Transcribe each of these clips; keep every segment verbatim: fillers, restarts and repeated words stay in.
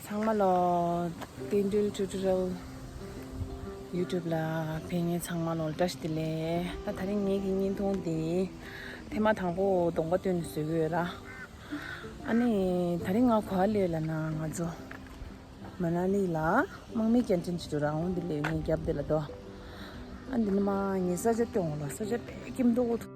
ཚང་མ་ལ་བསྟན་འགྲོའི་ཊུ་ཊོ་རི་ཡལ་ཡུ་ཊུབ་ལ་ཕེབས་མཁན་ཚང་མ་ལ་བཀྲ་ཤིས་བདེ་ལེགས། ད་དེ་རིང་ངེད་ཀྱི་བརྙན་ཐུང་འདི་ཐེངས་མ་དང་པོ་གདོང་པ་སྟོན་ནས་བཟོ་གི་ཡོད་ར། ཨ་ནི་དེ་རིང་ང་ག་པར་སླེབས་ལབ་ན། ང་ཚོ་མ་ན་ལི་ལ་དམག་མིའི་སྐྱེལ་འདྲེན་བྱེད་དུ་རང་དབང་དེ་ལས་ངའི་རྒྱབ་དེ་ལ་འདུག་ཨ་འདི་ནི་མ་ངའི་ས་ཆ་སྟོན་འོ་ལ། ས་ཆ་དཔེ་སྐྱིད་མདོག་འདུག་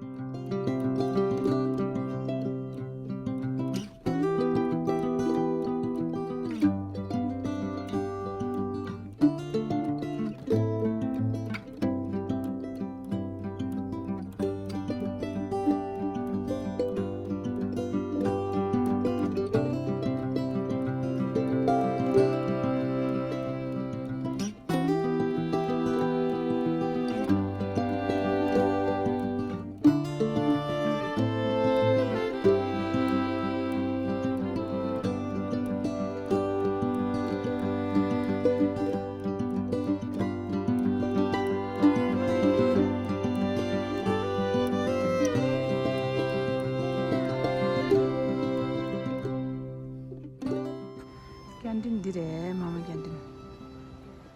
ཀེན་ཊིན་འདི་རེད། མ་མ་ཀེན་ཊིན།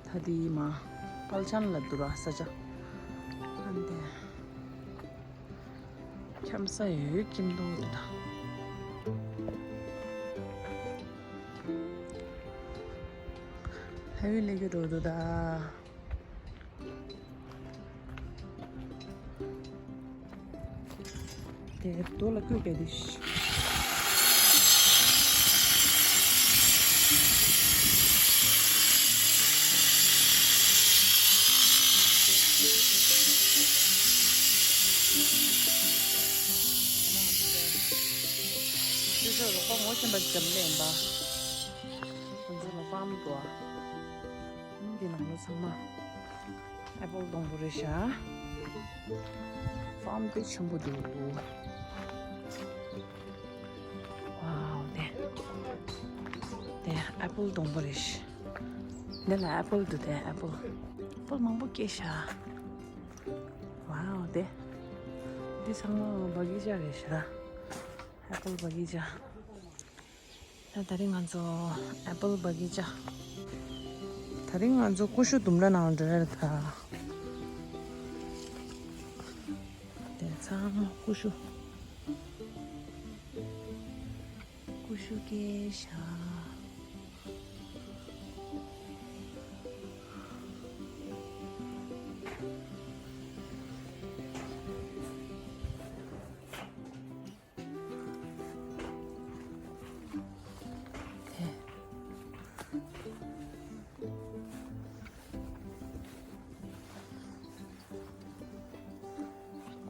ད་འདི་མ་པལ་ཆན་ལ་འདུག་ར་ས་ཆ། ཨ་འདི་འཁྱམ་ས་ཡོད་ཀྱིན་འདུག་འདི་ད། ཧ་བི་ལེ་གི་འགྲོ་འདུག་ད། དེ་རྡོ་ལ་བཀོད་རྒྱག་དེ་ཤི། ཤོད་ཤོད་རོགས་པ་ངོ་ཤེས་པ་ཅིག་ལེན་པ། ཁོང་ཚོ་ལ་ཕཱམ་འགྲོ་ཨ། འདི་ནང་ལོ་ཚང་མ་ཨེ་པལ་སྡོང་པོ་རེད་ཤག་ཕཱམ་དཔེ་ཆེན་པོ་འདུག་ཝའོ། དེ་དེ་ཨེ་པལ་སྡོང་པོ་རེད་ཤག་འདི་ལ་ཨེ་པལ་འདུག་དེ་ཨེ་པལ། ཨེ་པལ་མང་པོ་སྐྱེས་ཤག་ཝའོ། དེ་འདི་ཚང་མ་བ་གི་ཅ་རེད་ཤག་ཨེ་པལ་བ་གི་ཅ། ད་དེ་རིང་ང་ཚོ་ཨེ་པལ་བ་གི་ཅ། དེ་རིང་ང་ཚོ་ཀུ་ཤུ་ལྡུམ་ར་ནང་འགྲོ་ཡ་རེད་ད། དེ་ཚང་མ་ཀུ་ཤུ། ཀུ་ཤུ་སྐྱེས་ཤག་དེ།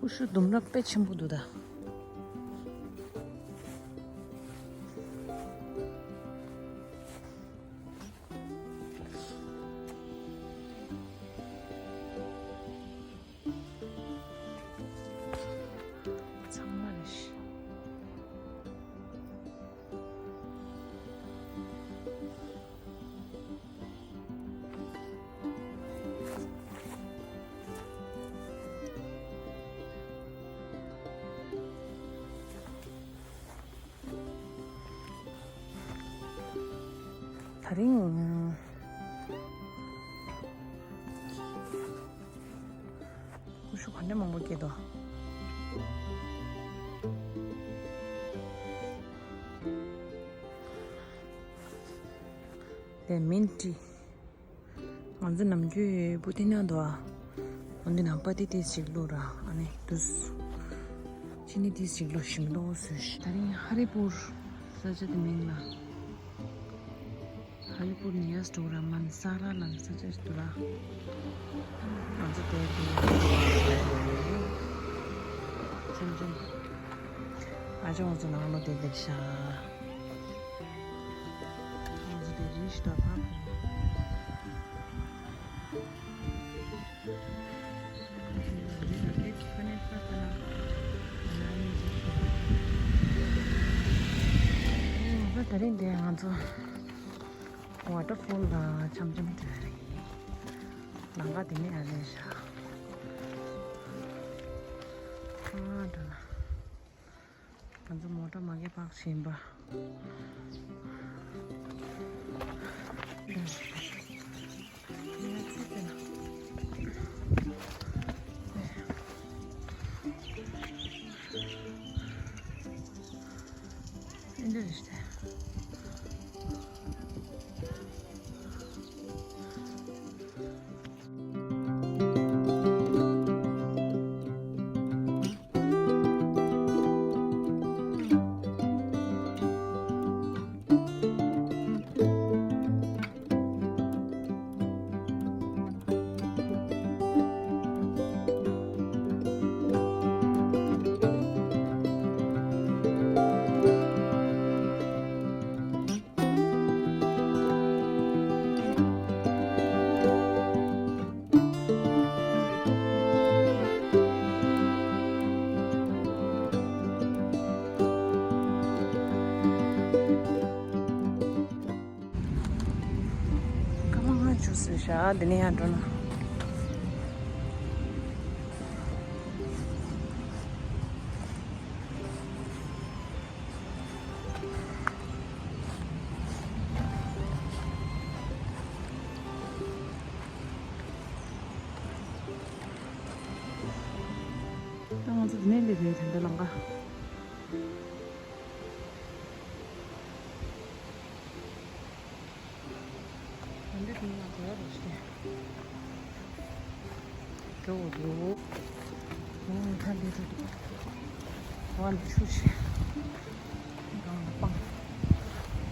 ཀུ་ཤུ་ལྡུམ་ར་དཔེ་ཆེན་པོ་འདུག་ད། ཚང་མ་རེད་ཤག་དེ་རིང་ཀུ་ཤུ་ག་འདྲ་མང་པོ་སྐྱེས་འདུག་དེ་མིན་ཊི། ང་ཚོ་ནམ་རྒྱུན་བུ་དེ་ན་འདུག་ཨ། འོན་ཏེ་ནང་པ་ཏི་ཏི་ཞིག་བླུགས་ར། ཨ་ནི་དུས་ཅི་ནི་ཏི་ཞིག་བླུགས། ཞིམ་མདོག་བཟོས་ཤག་དེ་རིང་ཧ་རི་པུར་ས་ཆ་དེ་མིང་ལ། ཧ་རི་པུར་ནི་ཡ་སི་ཌོ་ར་མན་ས་ར་ལ་ས་ཆ་ཞིག་འདུག་ར། ང་ཚོ་དེ་དེ་ཆུང་ཆུང་ཨ་ཅོ་ང་ཚོ་ནང་ལོ་དེ་བསྡད་ཤག་ང་ཚོ་དེ་རིང་ཞིག་ད་ཕ། ད་རིང་འདི་ང་ཚོ་ཝ་ཊར་ཕོལ་ལ་འཆམ་འཆམ་འགྲོ་ཡ་རེད། ལམ་ཁ་དེ་ནས་ཨ་ལས་ཤག་ཨ་འགྲོ་ན། ང་ཚོ་མོ་ཊ་མ་གི་པག་བྱིན་པ། ཆུ་སྲིད་ཤག་འདི་ནས་ཡར་འགྲོ་ན། ད་ང་ཚོ་འདི་ནས་སླེབས་རེད། ད་ལྟ་ལམ་ཁ། ད་འདི་ནས་ང་ཚོ་ཡར་རེད་ཤག་འགྲོ་འགྲོ། ཨོ། ད་འདི་འགྲོ་འདུག་ཝ་ནི་ཆུ་ཆེ། སྤང་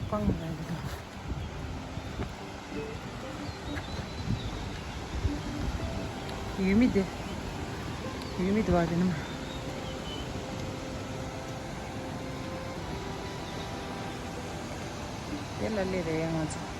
སྤང་ལ་ཡོད་དོ། ཡུལ་མི་དེ། ཡུལ་མི་དེ་བ་དེ་ནི་མ། དེ་ལ་སླེབས་རེད་ང་ཚོ།